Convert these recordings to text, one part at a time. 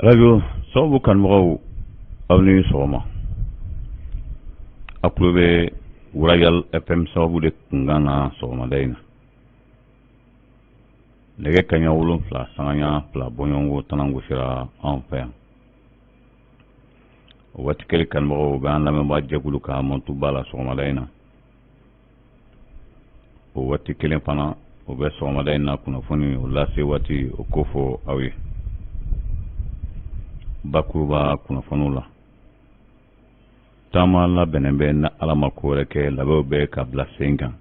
Radio Sababu kanubagaw, aw ni sɔgɔma. A tulo bɛ Royal FM Sababu de kunkan na sɔgɔmada in na. Nɛgɛ kaɲa 7:02 bɔɲɔgɔnko tanan gosira anw fɛ yan. O waati kelen, kanubagaw bɛ an lamɛnbaa jɛkulu ka mantuba la sɔgɔmada in na. O waati kelen fana, o bɛ sɔgɔmada in na kunnafoni o lase waati o ko fɔ aw ye bakuruba kunnafoniw la. Taama labɛnnen bɛ, na Ala ma ko wɛrɛ kɛ, labɛnw bɛ ka bila sen kan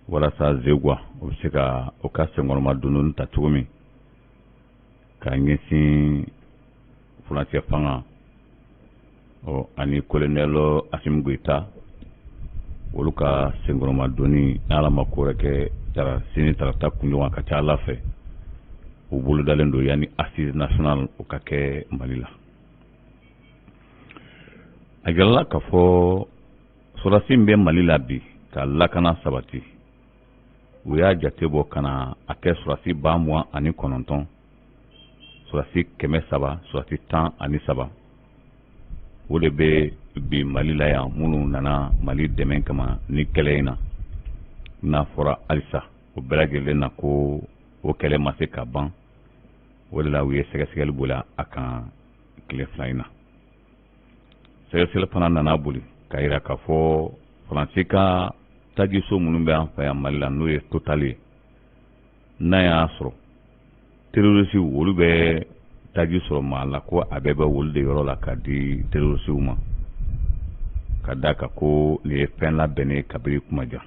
walasa Zegwa o bɛ se ka o ka senkɔrɔma dondoni ta cogo min ka ɲɛsin furancɛ fanga ɔ ani colonel Assimi Goïta, olu ka senkɔrɔma donni, n'Ala ma ko wɛrɛ kɛ, tara sini tarata kunɲɔgɔn ka ca Ala fɛ, u bolodalen don yanni assise nationale o ka kɛ Mali la. A jirala k'a fɔ sɔrɔdasi min bɛ Mali la bi ka lakana sabati, u y'a jate bɔ ka na a kɛ sɔrɔdasi 29,000, sɔrɔdasi 300, sɔrɔdasi 13, o de bɛ bi Mali la yan, minnu nana Mali dɛmɛ kama ni kɛlɛ in na. N'a fɔra halisa o bɛɛ lajɛlen na ko o kɛlɛ ma se ka ban, o de la u ye sɛgɛsɛgɛli boli a kan tile 2 in na. Sɛgɛsɛgɛli fana nana boli k'a jira k'a fɔ Faransi ka tajiso minnu bɛ an fɛ yan Mali la, n'o ye Total ye, n'a y'a sɔrɔ terrorisiw olu bɛ taji sɔrɔ maa la, ko a bɛɛ bɛ olu de yɔrɔ la ka di terrorisiw ma, ka d'a kan ko nin ye fɛn labɛnnen kabini kuma jan.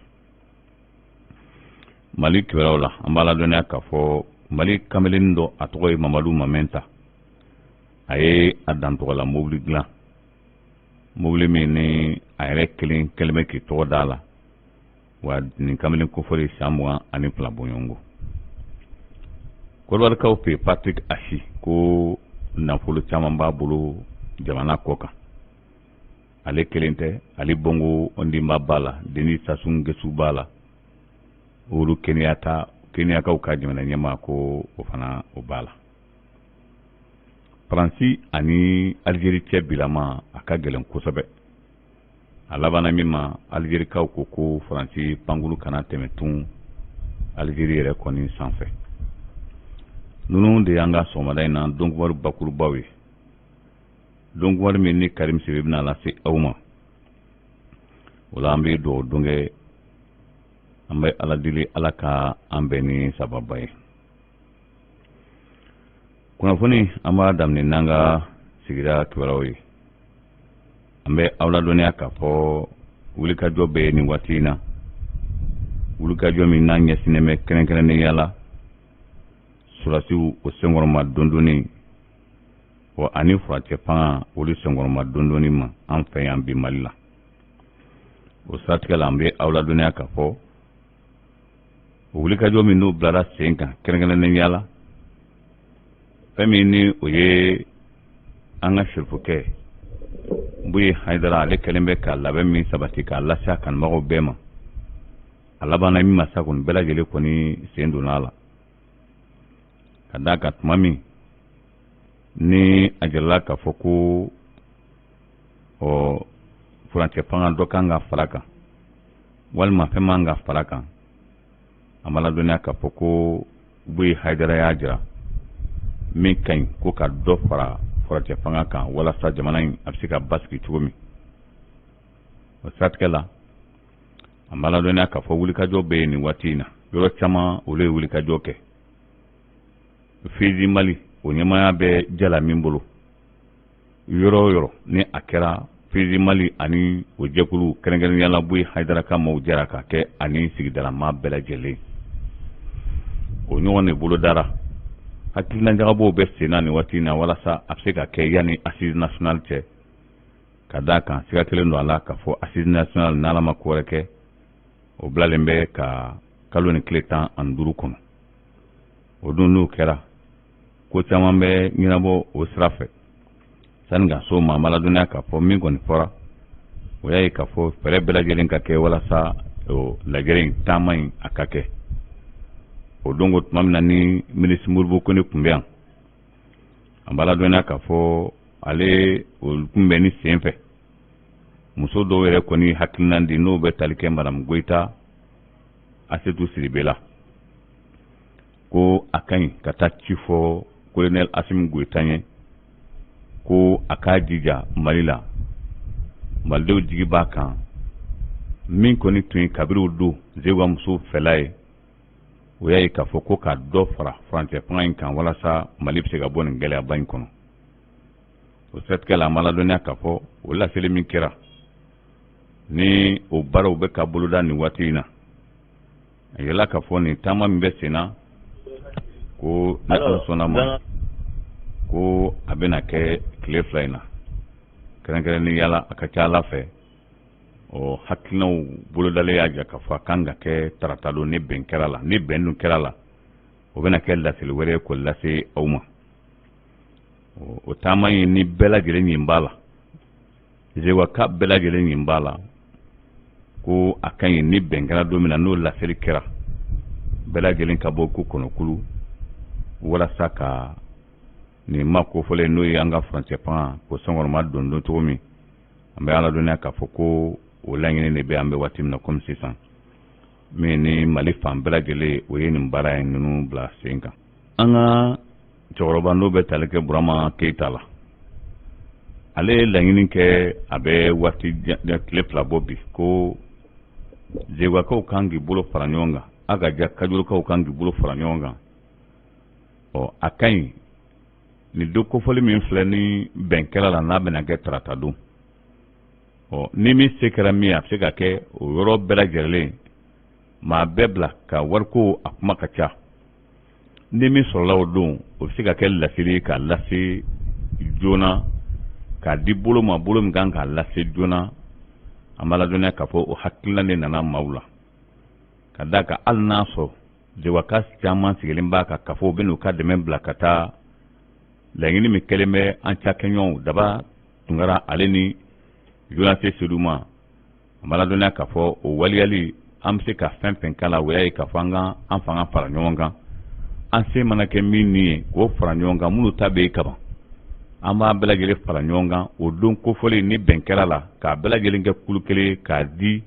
Mali kibaruyaw la, an b'a ladɔnniya k'a fɔ Mali kamalen dɔ, a tɔgɔ ye Mamadu Mamɛnta, a ye a dantɔgɔla mobili dilan, mobili min ni a yɛrɛ kelen kɛlen bɛ k'i tɔgɔ d'a la. Wa nin kamalen kofɔlen, san 22 bɔɲɔgɔnko. Kɔdiwarikaw fɛ, Patrick Achi, ko nafolo caman b'a bolo jamana kɔ kan. Ale kelen tɛ, Ali Bongo Ondimba b'a la, Denis Sassou Nguesso b'a la, Uhuru Kenyatta, Kenyakaw ka jamana ɲɛmaa, ko o fana o b'a la. Faransi ani Algérie cɛ bilama a ka gɛlɛn kosɛbɛ. A labanna min ma, Algérikaw ko ko Faransi pankuru kana tɛmɛ tun Algérie yɛrɛ kɔni sanfɛ. Ninnu de y'an ka sɔgɔmada in na donkibaru bakurubaw ye, donkibaru min ni Karim Sidibe bɛna lase aw ma. O la, an bɛ dugawu don kɛ, an bɛ Ala deli, Ala ka an bɛn ni sababa ye. Kunnafoni, an b'a daminɛ n'an ka sigida kibaruyaw ye. An bɛ aw ladɔnniya k'a fɔ wulikajɔ bɛ nin waati in na, wulikajɔ min n'a ɲɛsinnen bɛ kɛrɛnkɛrɛnnenya la sɔrɔdasiw o senkɔrɔma dondonni wa ani furancɛ fanga olu senkɔrɔma dondonni ma an fɛ yan bi Mali la. O siratigɛ la, an bɛ aw ladɔnniya k'a fɔ o wulikajɔ min n'o bilara sen kan, kɛrɛnkɛrɛnnenya la fɛn min ni o ye an ka sirifukɛ Buye Hayidara, ale kɛlen bɛ ka labɛn min sabati k'a lase a kanubagaw bɛɛ ma. A labanna min ma sa kɔni, bɛɛ lajɛlen kɔni sen donna a la, ka d'a kan tuma min ni a jirala k'a fɔ ko ɔ furancɛ fanga dɔ kan ka fara kan walima fɛn man ka fara kan, an b'a ladɔnniya k'a fɔ ko Buye Hayidara y'a jira min ka ɲi ko ka dɔ fara furancɛ fanga kan walasa jamana in a bɛ se ka basigi cogo min. O siratigɛ la, an b'a ladɔnniya k'a fɔ wulikajɔ bɛ yen nin waati in na, yɔrɔ caman olu ye wulikajɔ kɛ. Fizi Mali, o ɲɛmaaya bɛ Jala min bolo, yɔrɔ o yɔrɔ ni a kɛra Fizi Mali ani o jɛkulu, kɛrɛnkɛrɛnnenya la Buye Hayidara ka maaw jɛra ka kɛ ani sigidala bɛɛ lajɛlen, o ɲɔgɔn de bolodara. Hakilinajagabɔw bɛ sen na nin waati in na walasa a bɛ se ka kɛ yanni assise nationale cɛ, ka d'a kan siga kelen don a la k'a fɔ assise nationale, n'Ala ma ko wɛrɛ kɛ, o bilalen bɛ ka kalo ni tile 15 kɔnɔ. O dun, n'o kɛra, ko caman bɛ ɲɛnabɔ o sira fɛ. Sani ka so ma, an b'a ladɔnniya k'a fɔ min kɔni fɔra, o y'a ye k'a fɔ fɛɛrɛ bɛɛ lajɛlen ka kɛ walasa lajɛrɛ in, taama in, a ka kɛ. O don ko tuma min na ni minisiri Modibo Kone tun bɛ yan, An b'a ladɔnniya k'a fɔ ale o kunbɛnni sen fɛ, muso dɔw yɛrɛ kɔni hakilina di, n'o bɛ tali kɛ Madame Goyita Asetu Sidibe la, ko a ka ɲi ka taa ci fɔ Colonel Asimi Goyita ye ko a k'a jija Mali la, malidenw jigi b'a kan. Min kɔni tun ye kabiri o don Zeguwa musow fɛla ye, o y'a ye k'a fɔ ko ka dɔ fara furancɛ fanga in kan walasa Mali bɛ se ka bɔ nin gɛlɛyaba in kɔnɔ. O siratigɛ la, an b'a ladɔnniya k'a fɔ o laseli min kɛra ni o baaraw bɛ ka boloda nin waati in na, a yirala k'a fɔ nin taama min bɛ sen na, ko ni Ala sɔnna ma, ko a bɛna kɛ tile 2 in na kɛrɛnkɛrɛnnenya la. A ka ca Ala fɛ, ɔ hakilinaw bolodalen y'a jira k'a fɔ a kan ka kɛ tarata don ni bɛn kɛra la. Ni bɛn dun kɛra la, o bɛna kɛ laseli wɛrɛ ye k'o lase aw ma. O taama in ni bɛɛ lajɛlen ɲin b'a la, Zeguwaka bɛɛ lajɛlen ɲin b'a la, ko a ka ɲi ni bɛn kɛra don min na, n'o laseli kɛra, bɛɛ lajɛlen ka bɔ ko kɔnɔkulu walasa ka nin ma kofɔlen, n'o ye an ka furancɛ fanga ko sankɔrɔma don don cogo min. An bɛ ala dɔnniya k'a fɔ ko o laɲini de bɛ an bɛ waati min na komi sisan min ni Mali fan bɛɛ lajɛlen, o ye nin baara in ninnu bila sen kan. An ka cɛkɔrɔba, n'o bɛ tali kɛ Burama Keyita la, ale ye laɲini kɛ a bɛ waati tile 2 bɔ bi, ko Zeguwakaw kan k'i bolo fara ɲɔgɔn kan, a ka ja Kajurukaw kan k'i bolo fara ɲɔgɔn kan. Ɔ a ka ɲi nin don kofɔli min filɛ ni bɛn kɛra la, n'a bɛna kɛ tarata don, ɔ ni min se kɛra min ye, a bɛ se ka kɛ o yɔrɔ bɛɛ lajɛlen maa bɛɛ bila ka wariko a kuma ka ca. Ni min sɔrɔla o don, o bɛ se ka kɛ laseli ye k'a lase joona, k'a di bolo ma, bolo min kan k'a lase joona. An b'a ladɔnniya k'a fɔ o hakilina de nana maaw la, ka d'a kan hali n'a sɔrɔ Zeguwaka caman sigilen b'a kan k'a fɔ u bɛ n'u ka dɛmɛ bila ka taa laɲini min kɛlen bɛ an cakɛɲɔgɔnw Daba Tunkara ale ni Jonase Sedu ma. An b'a ladɔnniya k'a fɔ o waleyali, an bɛ se ka fɛn fɛn k'a la, o y'a ye k'a fɔ an ka an fanga fara ɲɔgɔn kan, an se mana kɛ min ni ye, k'o fara ɲɔgɔn kan. Minnu ta bɛ yen kaban, an b'a bɛɛ lajɛlen fara ɲɔgɔn kan o don kofɔlen, ni bɛn kɛra la, k'a bɛɛ lajɛlen kɛ kulu kelen ye k'a di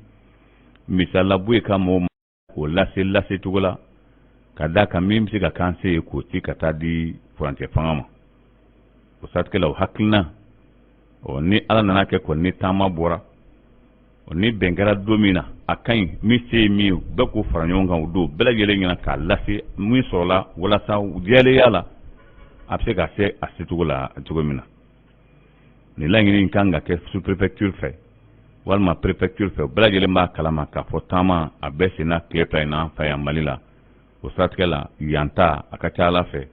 misali la Buye ka mɔgɔw ma, k'o lase lase cogo la, ka d'a kan min bɛ se ka k'an se ye, k'o ci ka taa di furancɛ fanga ma. O siratigɛ la, o hakilina, ɔ ni Ala nana kɛ kɔni, ni taama bɔra, ɔ ni bɛn kɛra don min na, a ka ɲi min se ye min ye, bɛɛ k'o fara ɲɔgɔn kan o don bɛɛ lajɛlen ɲɛna, k'a lase min sɔrɔla, walasa jɛlenya la a bɛ se ka se a secogo la cogo min na. Nin laɲini in kan ka kɛ sous préfecture fɛ walima préfecture fɛ. Bɛɛ lajɛlen b'a kalama k'a fɔ taama a bɛɛ senna tile 2 in na an fɛ yan Mali la. O siratigɛ la, yan ta a ka ca Ala fɛ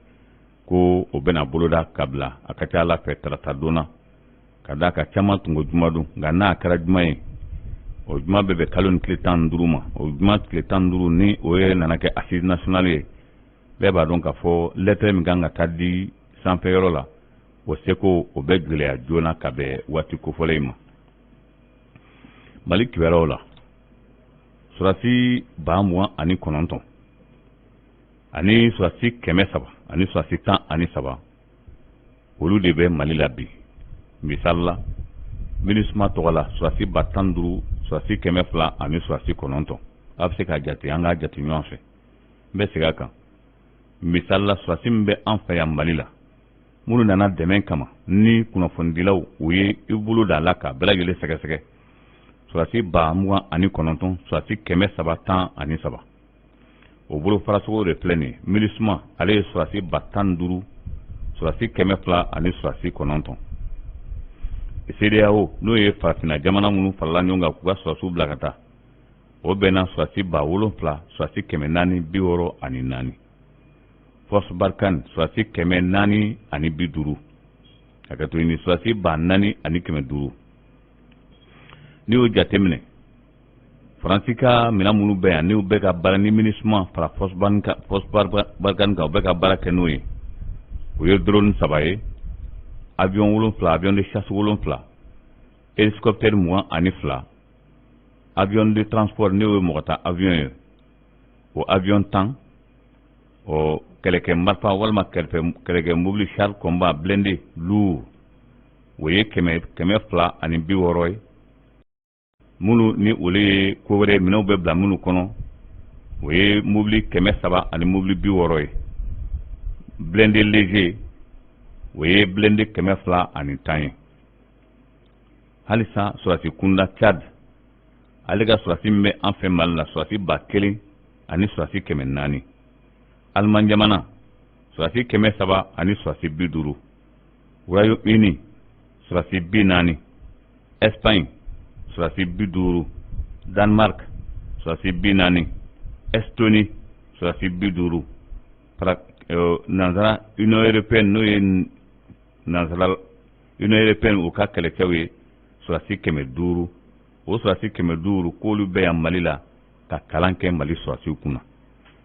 ko o bɛna boloda ka bila, a ka ca Ala fɛ, tarata don na, ka d'a kan caman tun ko juma don, nka n'a kɛra juma ye, o juma bɛ bɛn kalo ni tile 15 ma. O juma tile 15 ni o yɛrɛ nana kɛ assise nationale ye, bɛɛ b'a dɔn k'a fɔ lɛtɛrɛ min kan ka taa di sanfɛ yɔrɔ la, o seko o bɛ gɛlɛya joona ka bɛn waati kofɔlen in ma. Mali kibaruyaw la, sɔrɔdasi 29,000 ani sɔrɔdasi 300 ani sɔrɔdasi 13, olu de bɛ Mali la bi. Misali la, MINUSMA tɔgɔ la, sɔrɔdasi 15,000, sɔrɔdasi 200 ani sɔrɔdasi 9. A bɛ se k'a jate, an k'a jate ɲɔgɔn fɛ. N bɛ segin a kan. Misali la, sɔrɔdasi min bɛ an fɛ yan Mali la, minnu nana dɛmɛ kama, ni kunnafonidilaw u ye i bolo da la k'a bɛɛ lajɛlen sɛgɛsɛgɛ, sɔrɔdasi 29,000, sɔrɔdasi 313, o bolo farasogo de filɛ nin ye. MINUSMA, ale ye sɔrɔdasi 15,000, sɔrɔdasi 200 ani sɔrɔdasi 9. CEDEAO, n'o ye farafinna jamana minnu farala ɲɔgɔn kan k'u ka sɔrɔdasiw bila ka taa, o bɛnna sɔrɔdasi 7,000, sɔrɔdasi 464. Force Barkhane, sɔrɔdasi 450, hakɛto ɲini, sɔrɔdasi 4,500. N'i y'o jateminɛ, Faransi ka minɛn minnu bɛ yan, n'u bɛ ka baara ni MINUSMA fara Force Barkhane kan, u bɛ ka baara kɛ n'o ye, o ye drone 3 ye, avion 7, avion de chasse 7, hélicoptère 22, avion de transport, n'o ye mɔgɔ ta avion ye, o avion 10. Ɔ Kɛlɛkɛ marifa walima kɛlɛkɛ mobili char combat blindé lourd, o ye 260 ye. Minnu ni olu ye ko wɛrɛ minɛnw bɛ bila minnu kɔnɔ, o ye mobili 300 ani mobili 60 ye. Blindé léger, o ye blindé 210 ye. Halisa sɔrɔdasi kunda, Tchad ale ka sɔrɔdasi min bɛ an fɛ Mali la, sɔrɔdasi 1000 ani sɔrɔdasi 400. Aliman jamana, sɔrɔdasi 300 ani sɔrɔdasi 50. Royaume-Uni, sɔrɔdasi 40. Espagne, sɔrɔdasi 50. Danemark, sɔrɔdasi 40. Estonie, sɔrɔdasi 50. Nansara Union européenne, n'o ye nansara Union européenne, u ka kɛlɛcɛw ye sɔrɔdasi 500. O sɔrɔdasi 500, k'olu bɛ yan Mali la ka kalan kɛ Mali sɔrɔdasiw kunna.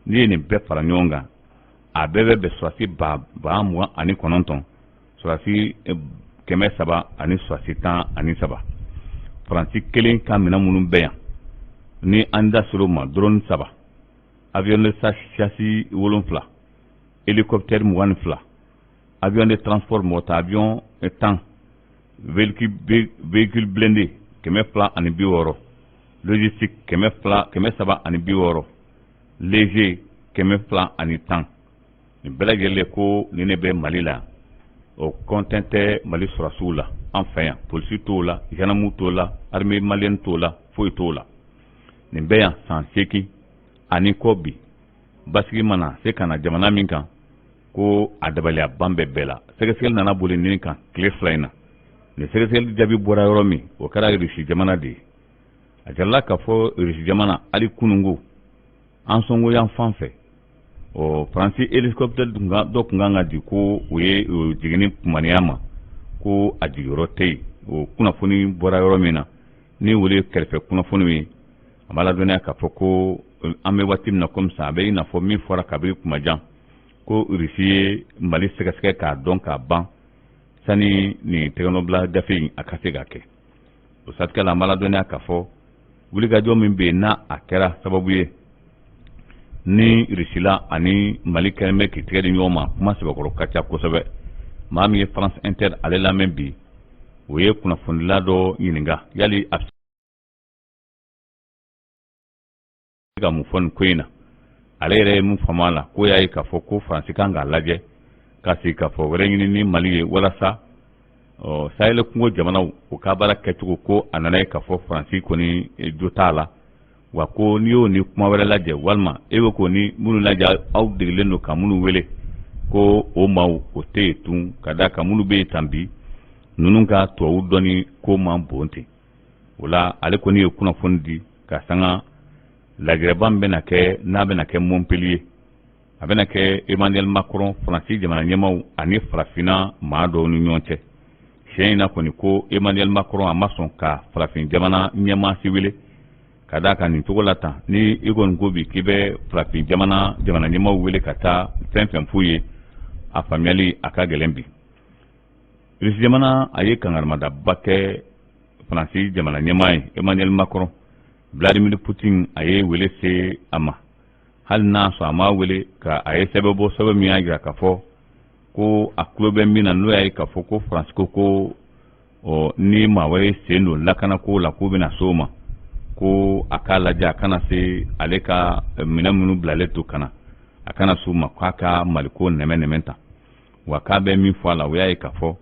N'i ye nin bɛɛ fara ɲɔgɔn kan, a bɛɛ bɛ bɛn sɔrɔdasi 29,000, sɔrɔdasi 300 ani sɔrɔdasi 13. Faransi kelen ka minɛn minnu bɛ yan, ni an da ser'o ma, drone 3, avion de chasse 7, hélicoptère 22, avion de transport mɔgɔ ta avion 10, véhicule blindé 260, logistique 200, 360, léger 210, nin bɛɛ lajɛlen, ko nin de bɛ Mali la. O kɔntɛn tɛ Mali sɔrɔdasiw la an fɛ yan. Polisi t'o la, gendarme t'o la, armée malienne t'o la, foyi t'o la. Nin bɛ yan san 80 ani kɔ bi. Basigi mana se ka na jamana min kan, ko a dabaliya ban bɛ bɛɛ la. Sɛgɛsɛgɛli nana boli nin kan tile 2 in na. Nin sɛgɛsɛgɛli jaabi bɔra yɔrɔ min, o kɛra Irisi jamana de ye. A jirala k'a fɔ Irisi jamana, hali kununko an sɔngo yan fan fɛ, ɔ Faransi hélicoptère dɔ tun kan ka di, ko o ye jiginni kumaniya ma, ko a jigiyɔrɔ tɛ yen. O kunnafoni bɔra yɔrɔ min na, ni wele ye kɛrɛfɛ kunnafoniw ye, a b'a ladɔnniya k'a fɔ ko an bɛ waati min na komi sisan, a bɛ i n'a fɔ min fɔra kabini kuma jan, ko Irisi ye Mali sɛgɛsɛgɛ k'a dɔn k'a ban sani nin tɛgɛnɔbila gafe in a ka se ka kɛ. O siratigɛ la, an b'a ladɔnniya k'a fɔ wulikajɔ min bɛ yen, n'a a kɛra sababu ye ni Irisila ani Mali kɛlen bɛ k'i tɛgɛ di ɲɔgɔn ma, kuma sɛbɛkɔrɔ ka ca kosɛbɛ. Maa min ye France Inter ale lamɛn bi, o ye kunnafonidila dɔ ɲininka yali a bɛ se ka mun fɔ nin ko in na. Ale yɛrɛ ye mun faamu a la, k'o y'a ye k'a fɔ ko Faransi kan k'a lajɛ ka sigi k'a fɔ wɛrɛ ɲini ni Mali ye walasa ɔ Sahel kungo jamanaw u ka baara kɛcogo. Ko a nana ye k'a fɔ Faransi kɔni jo t'a la wa, ko n'i y'o ni kuma wɛrɛ lajɛ, walima e bɛ k'o ni minnu lajɛ, aw degelen don ka minnu wele, ko o maaw o tɛ yen tun, ka d'a kan minnu bɛ yen tan bi, ninnu ka tubabu dɔnni ko man bon ten. O la, ale kɔni ye kunnafoni di ka sanga lajɛrɛba min bɛna kɛ, n'a bɛna kɛ Montpellier, a bɛna kɛ Emmanuel Macron, Faransi jamana ɲɛmaaw, ani farafinna maa dɔw ni ɲɔgɔn cɛ. Siɲɛ in na kɔni, ko Emmanuel Macron a ma sɔn ka farafin jamana ɲɛmaa si wele, ka d'a kan nin cogo la tan, ni i kɔni ko bi k'i bɛ farafin jamana jamana ɲɛmaaw wele ka taa fɛn fɛn f'u ye, a faamuyali a ka gɛlɛn bi. Irisi jamana a ye kankarimadaba kɛ Faransi jamana ɲɛmaa ye Emmanuel Macron. Vladimir Poutine a ye wele se a ma, hali n'a sɔrɔ a m'a wele, ka a ye sɛbɛn bɔ, sɛbɛn min y'a jira k'a fɔ ko a tulo bɛ min na, n'o y'a ye k'a fɔ ko Faransi ko ko ɔ ni maa wɛrɛ sen don lakanako la, k'u bɛna s'o ma, ko a k'a lajɛ a kana se ale ka minɛn minnu bilalen to ka na, a kana s'u ma, k'a ka Maliko nɛmɛ nɛmɛ ta. Wa k'a bɛ min fɔ a la, o y'a ye k'a fɔ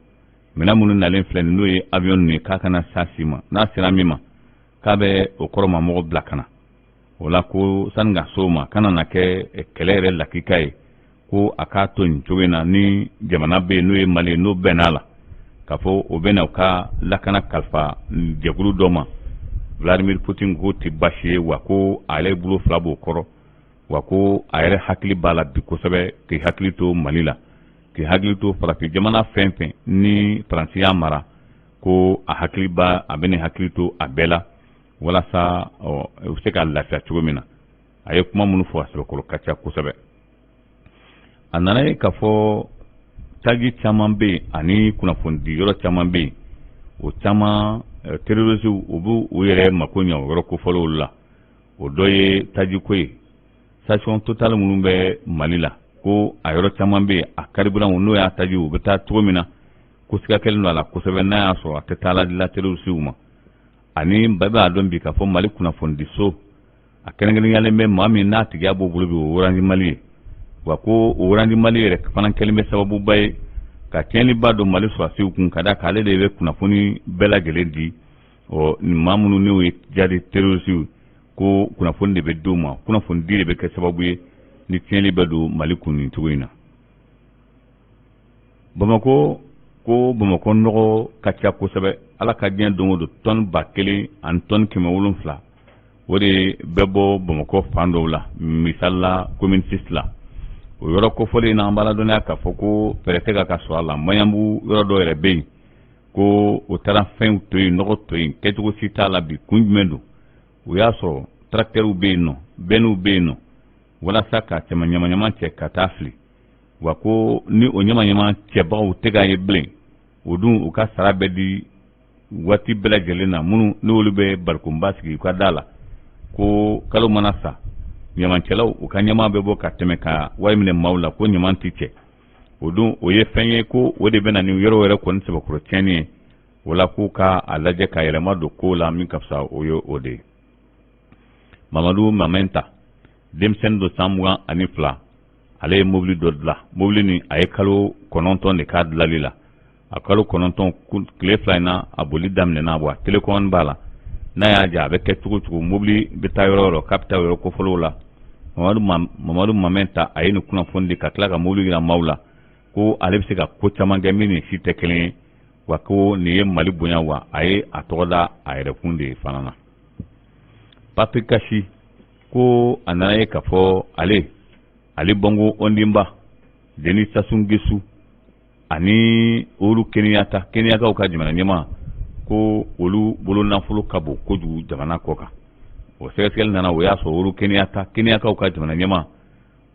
minɛn minnu nalen filɛ nin, n'o ye avion ninnu ye, k'a kana s'a si ma, n'a sera min ma, k'a bɛ o kɔrɔmamɔgɔ bila ka na o la, ko sani ka s'o ma, kana na kɛ kɛlɛ yɛrɛ lakika ye, ko a k'a to nin cogo in na. Ni jamana bɛ yen n'o ye Mali ye, n'o bɛnn'a la k'a fɔ o bɛna u ka lakana kalifa jɛkulu dɔ ma, Vladimir Poutine k'o tɛ baasi ye, wa ko ale bolo fila b'o kɔrɔ, wa ko a yɛrɛ hakili b'a la bi kosɛbɛ k'i hakili to Mali la, k'i hakili to farafin jamana fɛn fɛn ni Faransi y'a mara, ko a hakili b'a, a bɛ hakili to a bɛɛ la walasa u bɛ se ka lafiya cogo min na. A ye kuma minnu fɔ, a sɛbɛkɔrɔ ka ca kosɛbɛ. A nana ye k'a fɔ taji caman bɛ yen ani kunnafonidi yɔrɔ caman bɛ yen, o caman terrorisiw u b'u u yɛrɛ mako ɲɛ o yɔrɔ kofɔlenw la. O dɔ ye tajiko ye. Station Total minnu bɛ Mali la, Ko a yɔrɔ caman bɛ yen, a carburant n'o y'a taji, u bɛ taa cogo min na, ko siga kɛlen don a la kosɛbɛ, n'a y'a sɔrɔ a tɛ taa la terroristew ma. Ani bɛɛ b'a dɔn bi k'a fɔ Mali kunnafonidiso a kɛrɛnkɛrɛnyalen bɛ maa min n'a tigiya b'o bolo bi, o Orange Mali ye. Wa ko o Orange Mali yɛrɛ fana kɛlen bɛ sababuba ye ka tiɲɛniba don Mali sɔrɔdasiw kun, ka d'a kan ale de bɛ kunnafoni bɛɛ lajɛlen di. Ɔ maa minnu n'o ye jihadi terroristew, ko kunnafoni de bɛ d'u ma, kunnafoni di de bɛ kɛ sababu ye ni tiɲɛni bɛ don Mali kun nin cogo in na. Bamakɔ, ko Bamakɔ nɔgɔ ka ca kosɛbɛ. Ala ka diɲɛ don o don, tɔni 1700, o de bɛ bɔ Bamakɔ fan dɔw la, misali la commune 6 la. O yɔrɔ kofɔlen na, an b'a ladɔnniya k'a fɔ ko fɛɛrɛ tɛ ka sɔrɔ a la. Maɲanbugu yɔrɔ dɔw yɛrɛ bɛ yen ko o taara fɛnw to yen, nɔgɔ to yen, kɛcogo si t'a la bi. Kun jumɛn don? O y'a sɔrɔ tracteurs bɛ yen nɔ, bennew bɛ yen nɔ, walasa ka cɛman ɲamaɲama cɛ ka taa fili. Wa ko ni o ɲamaɲama cɛbagaw tɛ ka ye bilen, o dun u ka sara bɛ di waati bɛɛ lajɛlen na. Minnu n'olu bɛ barikonba sigi u ka da la, ko kalo mana sa, ɲamancɛlaw u ka ɲama bɛ bɔ ka tɛmɛ ka wari minɛ maaw la, ko ɲama ti cɛ. O dun o ye fɛn ye ko o de bɛ na ni yɔrɔ yɛrɛ kɔni sɛbɛkɔrɔ tiɲɛni ye. O la k'u ka a lajɛ ka yɛlɛma don ko la, min ka fisa, o ye o de ye. Mamadu Mamɛnta, denmisɛnnin don, san 22, ale ye mobili dɔ dilan. Mobili nin, a ye kalo 9 de k'a dilali la. A kalo 9, tile 2 in na, a boli daminɛna. Wa télécommande b'a la, n'a y'a ja, a bɛ kɛ cogo cogo, mobili bɛ taa yɔrɔ yɔrɔ k'a bɛ taa yɔrɔ kofɔlenw la. Mamadu Mamɛnta, a ye nin kunnafoni di ka tila ka mobili yira maaw la, ko ale bɛ se ka ko caman kɛ min ni si tɛ kelen ye. Wa ko nin ye Mali bonya, wa a ye a tɔgɔ da a yɛrɛkun de fana na. Patrick Kasi, ko a nana ye k'a fɔ ale Ali Bongo Ondimba, Denis Sassou Nguesso ani Uhuru Kenyatta, Kenyakaw ka jamana ɲɛmaa, ko olu bolo nafolo ka bon kojugu jamana kɔ kan. O sɛgɛsɛgɛli nana, o y'a sɔrɔ Uhuru Kenyatta, Kenyakaw ka jamana ɲɛmaa,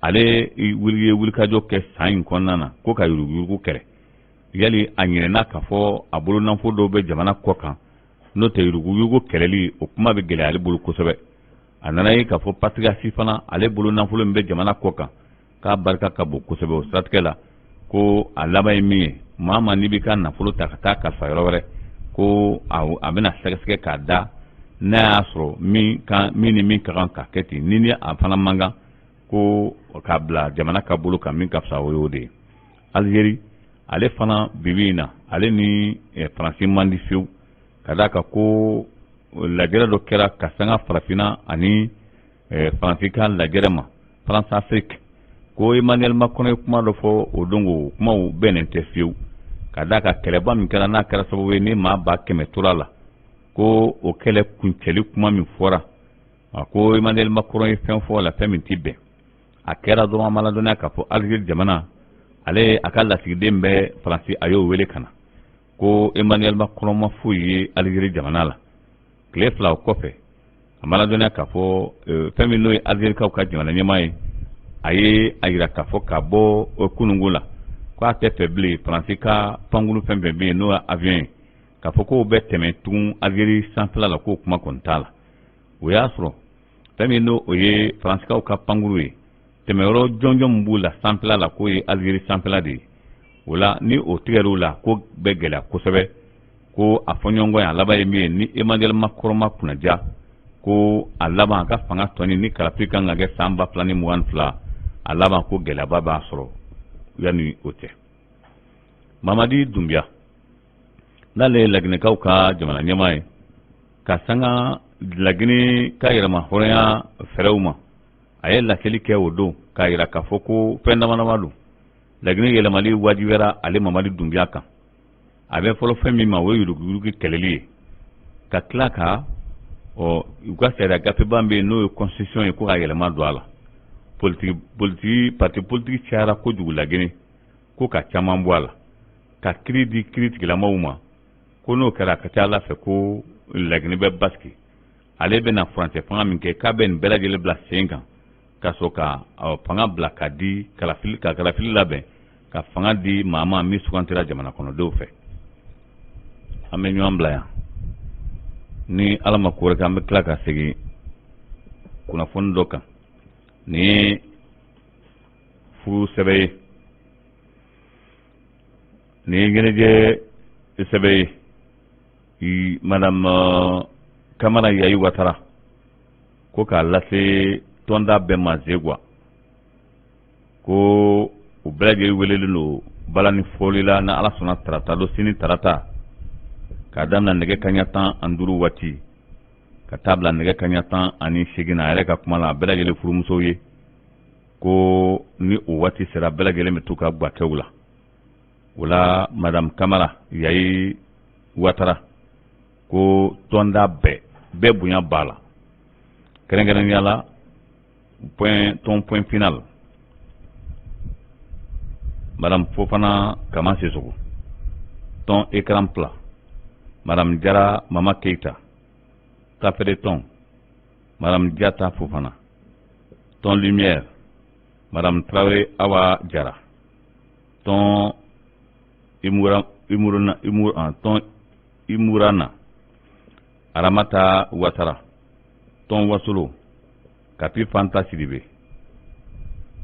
ale ye wulikajɔ kɛ san in kɔnɔna na ko ka yuruguyurugu kɛlɛ. Yali a ɲinɛna k'a fɔ a bolo nafolo dɔw bɛ jamana kɔ kan? N'o tɛ, yuruguyurugu kɛlɛli, o kuma bɛ gɛlɛya ale bolo kosɛbɛ. A nana ye k'a fɔ Patrick Achi fana, ale bolo nafolo min bɛ jamana kɔ kan, k'a barika ka bon kosɛbɛ. O siratigɛ la, ko a laban ye min ye, maa ma n'i b'i ka nafolo ta ka taa kalifa yɔrɔ wɛrɛ, ko a bɛna sɛgɛsɛgɛ k'a da n'a y'a sɔrɔ min kan, min ni min ka kan ka kɛ ten, ni a fana man kan, ko k'a bila jamana ka bolo kan, min ka fisa, o y'o de ye. Algérie, ale fana bibi in na, ale ni Faransi man di fiyewu, ka d'a kan ko lajɛrɛ dɔ kɛra ka sanga farafinna ani Faransi ka lajɛrɛ ma, France Afrique, ko Emmanuel Macron ye kuma dɔ fɔ o don, ko kumaw bɛnnen tɛ fiyewu, ka d'a kan kɛlɛba min kɛra, n'a kɛra sababu ye ni maa 100 000 tora la, ko o kɛlɛ kuncɛli kuma min fɔra, a ko Emmanuel Macron ye fɛn fɔ la, fɛn min tɛ bɛn. A kɛra dɔrɔn, an b'a ladɔnniya k'a fɔ Algérie jamana, ale a ka lasigiden bɛ Faransi, a y'o wele ka na, ko Emmanuel Macron ma foyi ye Algérie jamana la. Tile 2 o kɔfɛ, a ma ladɔnniya k'a fɔ fɛn min n'o ye Algérikaw ka jamana ɲɛmaa ye, a ye a yira k'a fɔ ka bɔ kununko la, k'a tɛ fɛ bilen Faransi ka pankulu fɛn fɛn bɛ yen, n'o ye avion ye, k'a fɔ k'o bɛ tɛmɛ tugun Algérie sanfɛla la, k'o kuma kɔni t'a la. O y'a sɔrɔ fɛn min n'o o ye Faransikaw ka pankuru ye, tɛmɛyɔrɔ jɔnjɔn min b'u la sanfɛla la, k'o ye Algérie sanfɛla de ye. O la, ni o tigɛr'u la, ko bɛ gɛlɛya kosɛbɛ. Ko a fɔɲɔgɔnkɔ ye, a laban ye min ye, ni Emmanuel Macron ma kunnaja, ko a laban a ka fanga tɔni ni kalafili kan ka kɛ san 2022, a laban ko gɛlɛyaba b'a sɔrɔ yanni o cɛ. Mamadi Dunbiya, n'ale ye Laginɛkaw ka jamana ɲɛmaa ye, ka sanga Laginɛ ka yɛrɛma hɔrɔnya fɛɛrɛw ma, a ye laseli kɛ o don k'a yira k'a fɔ ko fɛn dama dama don, Laginɛ yɛlɛmali wajibiyara ale Mamadi Dunbiya kan. A bɛ fɔlɔ fɛn min ma, o ye yuruguyurugu kɛlɛli ye, ka tila ka ɔ u ka sariya gafeba bɛ yen, n'o ye constitution ye, ko ka yɛlɛma don a la. Politiki politiki parti politique cayara kojugu Laginɛ, ko ka caman bɔ a la, ka kiri di kiritigilamaw ma, ko n'o kɛra, a ka ca ala fɛ ko Laginɛ bɛ basigi. Ale bɛna furancɛ fanga min kɛ, k'a bɛ nin bɛɛ lajɛlen bila sen kan, ka sɔrɔ ka fanga bila ka di kalafili, ka kalafili labɛn, ka fanga di maa ma min sugantira jamana kɔnɔdenw fɛ. An bɛ ɲɔgɔn bila yan. Ni Ala ma ko wɛrɛ kɛ, an bɛ tila ka segin kunnafoni dɔ kan. Nin ye furu sɛbɛn ye. Nin ye ɲɛnajɛ sɛbɛn ye, madame Kamara Yayi Watara ko k'a lase tɔnda bɛɛ ma Zegwa, ko u bɛɛ lajɛlen welelen don balani fɔli la, ni Ala sɔnna, tarata don, sini tarata, k'a daminɛ nɛgɛ kaɲa 15 waati ka taa bila nɛgɛ kaɲa 18 na. A yɛrɛ ka kuma la, a bɛɛ lajɛlen furumusow ye ko ni o waati sera, bɛɛ lajɛlen bɛ t'u ka gwakɛw la. O la, madame Kamara Yayi Watara ko tɔnda bɛɛ bɛɛ bonya b'a la, kɛrɛnkɛrɛnnenya la point tɔn Point Final, madame Fofana Kama Sisoko, tɔn Écran Plat, madame Jara Mama Keita, Tafere tɔn, madame Diata Fofana, tɔn Lumière, madame Traoré Awa Jara, tɔn Imura Imurana Imur tɔn Imurana, Aramata Watara, tɔn Wasolo, Kapi Fanta Sidibe,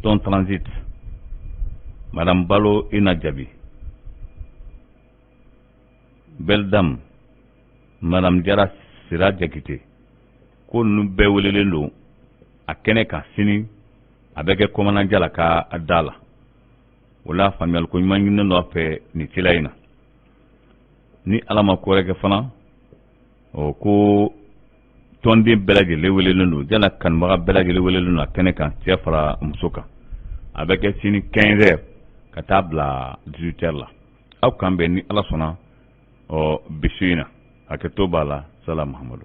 tɔn Transit, madame Balo Ina Jabi, Belle Dame, madame Jara Sira Jakite, ko ninnu bɛɛ welelen don a kɛnɛ kan sini. A bɛ kɛ Kɔmana Jala ka da la. O la, faamuyaliko ɲuman ɲininen don a fɛ nin cila in na. Ni Ala ma ko wɛrɛ kɛ fana, ɔ ko tɔnden bɛɛ lajɛlen welelen don, jala kanubaga bɛɛ lajɛlen welelen don a kɛnɛ kan, cɛ fara muso kan. A bɛ kɛ sini 15 heures ka taa bila 18 heures la. Aw kan bɛn ni Ala sɔnna, ɔ bi su in na. Hakɛto b'a la. Sala Mahamadu.